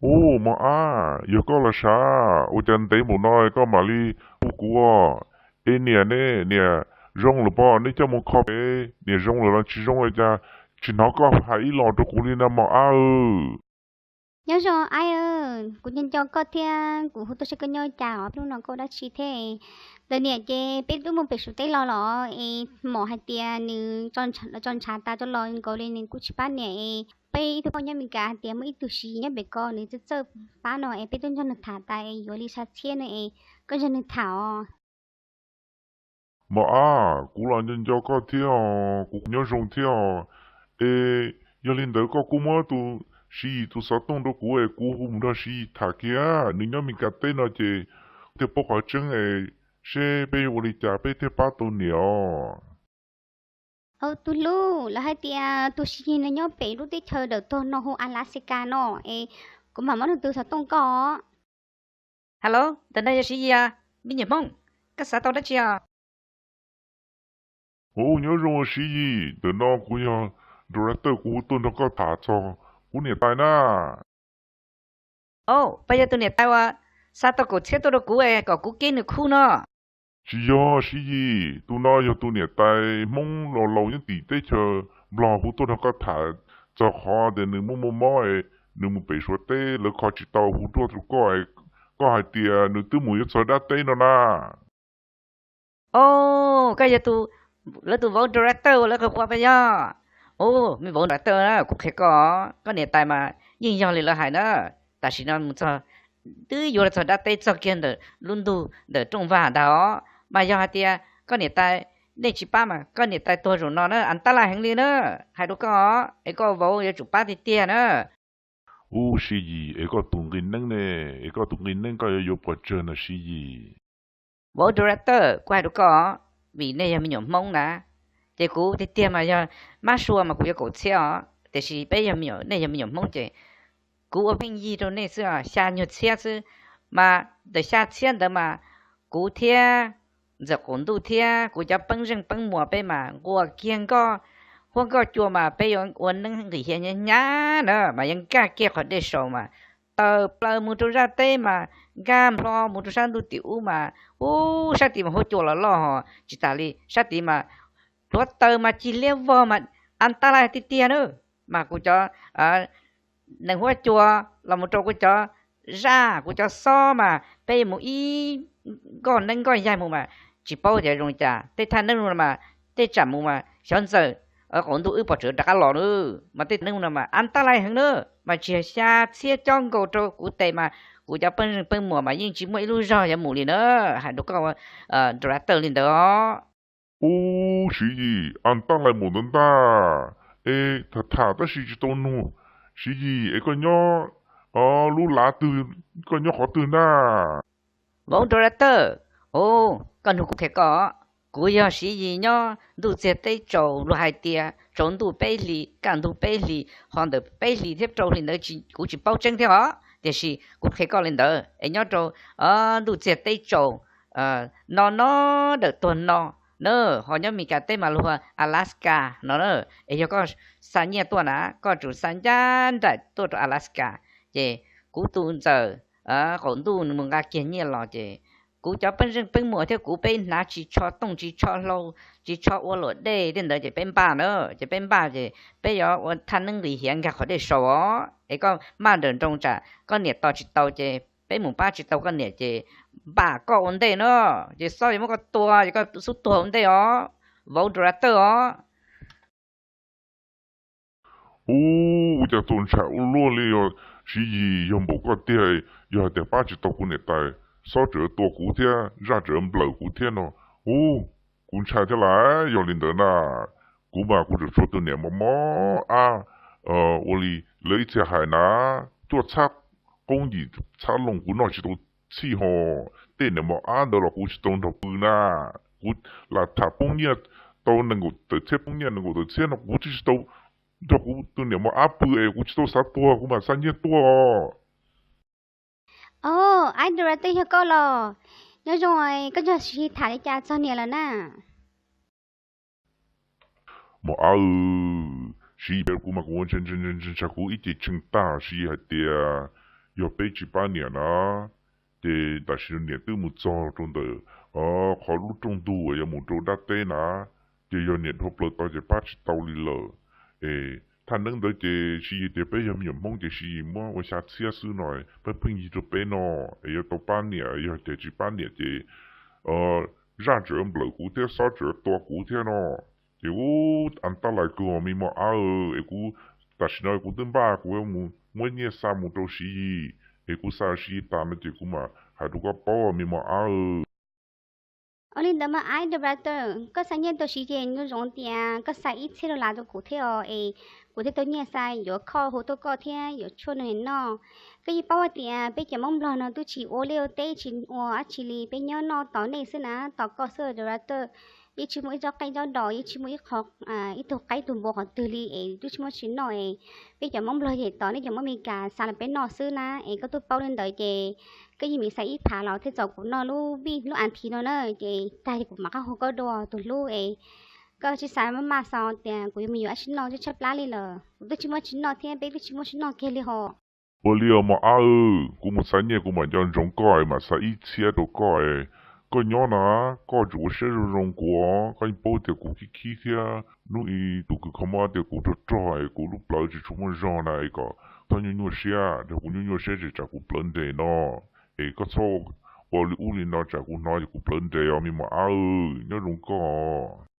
Ub, mos ab, yog koj los sav, ua cas ntev npaum no koj mam li hu kuv os? Es niam ne, niam zoo lawm pob? Nej coj mus kho pem, niam zoo lawm los tsis zoo li cas? Tsis hnov koj hais ib los rau kuv li na mos ab. Nyob zoo aib, kuv nco nco koj thiab kuv hu tuaj saib koj nyob cas os, hnub no koj ua dab tsi thiab? Ntawm niam ces peb twb mus pem Suav teb los los es mom hais tias nws tso ntshav tas tso los nkaus li nws kuj tsis pab niam es peb ib tug poj nyob Meskas hais tias muaj ib tug Siv Yis nyob pem ko nws txawj txawj pab no es peb tuaj nrog nws tham tas es yuav li xya txhiab no es koj nrog nws tham os. Mos ab, kuv los nco nco koj thiab os, kuv nyob zoo thiab os. Es yog li ntawd koj kuj muab tus Siv Yis tus xov tooj rau kuv es kuv hu mus nrog Siv Yis tham kiag, nws nyob Meskas teb no ces thiaj paub qhov tseeb es seb peb yuav ua li cas peb thiaj pab tau niam os. Tus hlub, lawv hais tias tus Siv Yis no nyob pem lub teb chaws dawm tuag no hu Alaska no es kuv mam muab nws tus xov tooj koj. Hello, ntawm no yog Siv Yis, me nyuam Hmoob, koj xav tau dab tsi os? Ub, nyob zoo Siv Yis, ntawm no kuv yog director, kuv hu tuaj nrog koj tham txog kuv niam tais na. Au, puas yog tus niam tais uas xa tau kaum txhiab tuaj rau kuv es kom kuv kib nws khub no? Tsis yog Siv Yis, tus no yog tus niam tais Hmoob laus laus nyob tim teb chaws Nplog hu tuaj nrog koj tham txog qhov tias nws muaj muaj mob es nws mus pem Suav teb lawv kho tsis tau hu tuaj rau koj, koj hais tias nws twb mus yuav txog dab teb no na. Au, koj yog tus, lawv tus vauv director uas lawv qhov quas puas yog? Au, me vauv director na, kuv qhia koj, koj niam tais mas yeej yog li lawv hais na. Tam sim no mus txog, twb yuav los txog dab teb txog kiag ntawm lub ntug ntawm rooj vag ntag os. Mas yog hais tias koj niam tais, nej tsis pab mas koj niam tais tuag zaum no na, antab laj heev li na. Hais rau koj os, es koj vauv yuav tsum pab tiag tiag na. Ub, Siv Yis, es koj tus nqi neeb ne, es koj tus nqi neeb koj yuav yuav puas tsawg no Siv Yis? Vauv director, kuv hais rau koj, vim nej yog me nyuam Hmoob na, ces kuv tiag tiag mas yog mab sua mas kuv yuav kaum txhiab os, tiam sis peb yog me nyuam, nej yog me nyuam Hmoob ces kuv ua pheej yig rau nej xwb, xya nyuag txhiab xwb. Mas ntawm xya txhiab ntawd mas kuv thiab Ntxawm Qaum Ntuj thiab kuv cov peeb zeej peeb muas peb mas nquas kiag nkoj, huab nkoj cua mas peb yuav ua neeb nqis hiav hnyav hnyav na mas yuav nkag kiag qhov dej saud mas tawm plaws mus rau zaj teb mas nkag nplho mus rau sab ntuj tim ub mas, ub, sab tid mas huab cua los loj hos tsis tas li, sab tid mas hluav taws mas cig liab vog mas antab laj tiag tiag na. Mas kuv cov nees huab cua los mus rau kuv cov zaj, kuv cov xob mas peb mus ib nkoj neeb nkoj yaig mus mas tsis paub tias zoo li cas. Tej thaj neeb no mas tej tsam mus mas xyov Ntxawm Qaum Ntuj wb pom tseem rov qab los na. Mas tej neeb no mas antab laj heev na, mas tsis yog xya txhiab cob nkaus rau kuv tes mas kuv cov peeb zeej peeb muas mas yeej tsis muaj ib lub zog yuav mus li na. Hais rau koj director li ntawd os. Ub, Siv Yis, antab laj mus ntawd ntag. Es tham tham tab sis tsis tau nug. Siv Yis, es koj nyob lub lav twg, koj nyob qhov twg ntag? Vauv director, ub, koj nug kuv qhia koj. Kuv yog Siv Yis nyob ntuj txiag teb tsaus, luag hais tias tsaus ntuj peb hlis, kaj ntug peb hlis, ho ntawm peb hlis thiab rau hlis ntawd kuv tsis paub tseeb thiab os, tiam sis kuv qhia koj li ntawd es nyob rau ntuj txiag teb tsaus no no, dawm tuag no na, ho nyob Meskas teb mas luag hu Alaska no na. Es yog koj xa nyiaj tuaj na, koj tsum xa ncaj nraim tuaj rau Alaska, ces kuv tus ntxawm Qaum Ntuj nws mus nqa kiag nyiaj los ces kuv cov peeb zeej peeb muas thiab kuv peb hnav tsis tsho tooj tsis tsho hlau, tsis tsho ua luam dej tej ntawd ces peb npaj na, ces peb npaj ces peb yuav ua thaj neeb nqis hiav nkag qhov dej saud os. Es koj maj nrawm nroos tsam koj niam tos tsis tau ces peb mus pab tsis tau koj niam ces npam koj ua ntej no, ces xob yuav muab koj tua ces koj xub tuag ua ntej os, vauv director os. Ub, ua cas txaus ntshai ua luaj li os Siv Yis, yog npaum koj tiag, yog hais tias pab tsis tau kuv niam tais, xob tseem tua kuv thiab zaj tseem nplawm kuv thiab no, ub, kuv ntshai thiab lawm. Yog li ntawd na, kuv mas kuv tseem tshuav tus niam mos mos ab, ua li lawv ib txhia hais na, cuaj txhab qoob yim txhab loo kuv noj tsis tau txhij ho, tej niam mos ab ntawd los kuv tsis tau nrog pw na. Kuv lam tham poob nyiaj tau nees nkaum tawm txhiab, poob nyiaj nees nkaum tawm txhiab no kuv twb tsis tau nrog kuv tus niam mos ab pw es kuv tsis tau xav tuag kuv mam xa nyiaj tuaj. Au, ab, director yog koj los? Nyob zoo, koj nrog Siv Yis tham li cas txog niam lawm na? Mos ab, Siv Yis piav kuv mas kuv ntshai kuv ib ce tshee tag. Siv Yis hais tias Yog peb tsis pab niam na, ces tam sim no niam twb mus txog rau ntawm qhov lub rooj ntug uas yuav mus rau dab teb na, ces yog niam dhau plaws tod ces pab tsis tau li lawm. Es thaj neeb ntawd ces Siv Yis tias peb yog me nyuam Hmoob ces Siv Yis muab ua xya txhiab xwb no, pheej pheej yig rau peb no, es yuav tau pab niam, yog tias tsis pab niam ces zaj tseem yuav nplawm kuv thiab xob tseem yuav tua kuv thiab no. Ces ub, a tab lais kawg me mos ab, es kuv tam sim no kuv twb npaj kuv yuav mus muab nyiaj xa mus rau Siv Yis, es kuv xa Siv Yis tas no ces kuv mam hais rau koj paub me mos ab. Ua li ntawd mas Ice the Raptor, koj xa nyiaj rau Siv Yis nco ntsoov tias koj xa ib txhiab dollar rau kuv thiab os, es kuv thiaj tau nyiaj xa yuav khoj hu tuaj koj thiab yuav tshuaj noj. Koj yeej paub hais tias peb cov Hmoob Nplog no twb tsis ua liaj ua teb tsis ua dab tsi li, peb nyob noj tos nej xwb na, tos koj xwb the Raptor. Yeej tsis muaj ib tsob qaib tsob dos, yeej tsis muaj ib qho, ib tug qaib tug npua qhov twg li es twb tsis muaj tsis noj es. Peb cov Hmoob Nplog ces tos nej cov Hmoob Amelikas xa los peb noj xwb na, es koj twb paub li ntawd ces koj yeej mus xa ib phav los thiaj txaus kuv noj lub vij lub as thiv no na, ces tag ces kuv mam qab hu koj dua tus hlub es. Koj tsis xav maj maj xav tias kuv yuav mus yuav dab tsi noj tshaj plab li lawm, kuv twb tsis muaj tsis noj thiab peb twb tsis muaj tsis noj kiag li hos. Ua li os mos ab, kuv mus xa nyiaj kuv mam nco ntsoov koj es mam xa ib txhiab rau koj. Koj nyob na, koj tsum ua siab zoo zoo kuv, koj yeej paub tias kuv khib khib thiab hnub ib tus kws kho mob tias kuv rog rog es kuv lub plawv tsis tshua muaj zog na, es kom txhob nyuaj nyuaj siab, yog kuv nyuaj nyuaj siab ces tsam kuv plawv nres no, es koj txhob ua li ub li no tsam kuv hnov ces kuv plawv nres os me mos ab, nyob zoo koj.